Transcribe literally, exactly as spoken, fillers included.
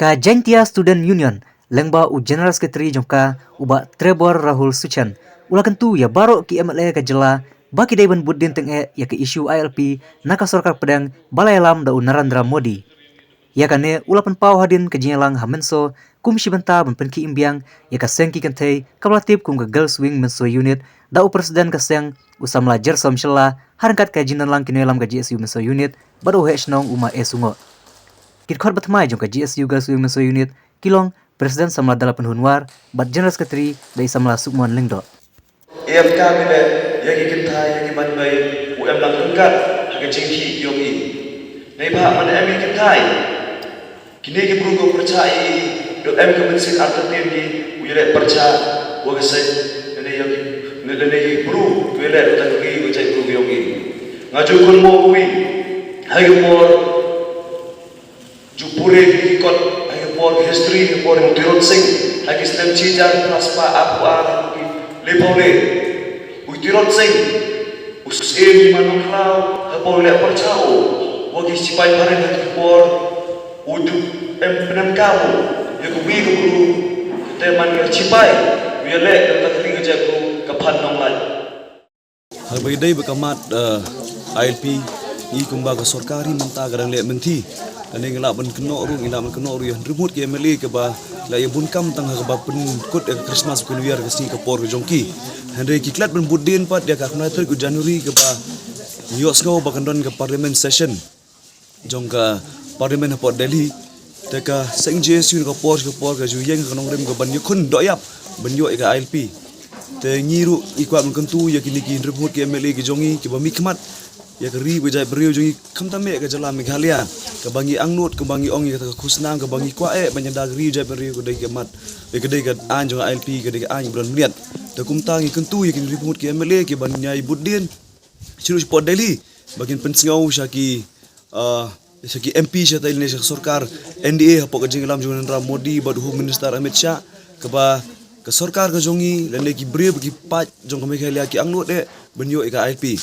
Ka Jaintia Student Union, lyngba u General Secretary jong ka, u Bah Trevor Rahul Suchan, u la kyntu ïa baroh ki M L A ka jylla ba ki dei ban bud dien tyngeh ïa ka issue I L P na ka sorkar pdeng ba la ïalam da u Narendra Modi. Ïa kane u la pynpaw hadien ka jingïalang ha Mynso kum shi bynta ban pynkhih im biang ïa ka seng ki kynthei kaba la tip kum ka Girls Wing Mynso Unit da u President ka seng, u samla Jersom Shylla, ha ryngkat ka jingdonlang ki nongïalam ka G S U Mynso Unit bad u Heh Shnong, u Ma E Sungoh. Ki dkhot ba thymmai jong ka G S U Girls Wing Mynso Unit ki long President samla Dala Pynhun War bad General Secretary da i samla Sukmon Lyngdoh. Em ka mine ïa ki kynthai ïa ki man mei u em lang ryngkat ha ka jingkhih ïong i. Neibhah man em ki kynthai, kine ki bru ko pyrchah i, dok em ka mynsiem artatien ki, u ïaleh pyrchah wa ka seng, lane ïa ki, lane ki bru u ïaleh da ka ri wa jait bru ïong i. Nga ju kynmaw wi ha ki por ju pure ki kot, ha ki por history, ha ki por u Tirot Sing, ha ki snem chi hajar phra spah arphew ar, ki le pau le u Tirot Sing u siem i man nong raw, ha por le pyrchah u wa ki sipai phareng, ha ki por u ju em pynang ka u ïa ka wi ka bru, te man ka sipai u ïaleh da ka ri ka jait bru ka phan nong lai. Haba ïadei bad ka mat, eh, I L P, ngi kumba ka sorkar hi mynta ka dang leh mynthi. Lane ngi lah ban kynnoh ruh, ngi lah ban kynnoh ruh ïa hynriew ngut ki M L A kiba lah ïa bun kam tang ha kaba pynkut ïa ka Christmas bad ka New Year ka sngi ka por ka jong ki. Hynrei ki klet ban bud dien pat ïa ka khyndai tarik u January kaba ngi ïohsngew ba kan don ka parliament session jong ka parliament hapoh Delhi. Te ka seng G S U na ka por sha ka por ka ju ïeng ha ka nongrim ka ban ïakhun dohïap ban ïoh ïa ka I L P. Te ngi ruh ngi kwah ban kyntu ïa kine ki hynriew ngut ki M L A ki jong ngi kiba mihkhmat ïa ka ri bad jait bynriew jong ngi, khamtam eh ka jylla Meghalaya, kaba ngi angnud, kaba ngi ong ïa kata ka khusnam, kaba ngi kwah eh ban ïada ka ri jait bynriew, ka dei ka mat, eh, ka dei ka aiñ jong ka I L P, ka dei ka aiñ ba don bniat. Te kumta ngi kyntu ïa kine hynriew ngut ki M L A kiban ïai bud dien sha ruh shapoh Delhi ba kin pynsngew sha ki, ah, sha ki M P shatei lane sha ka sorkar N D A hapoh ka jingïalam jong u Narendra Modi bad u Home Minister Amit Shah, kaba ka sorkar ka jong ngi lane ki briew ki paid jong ka Meghalaya ki angnud eh ban ïoh ïa ka I L P.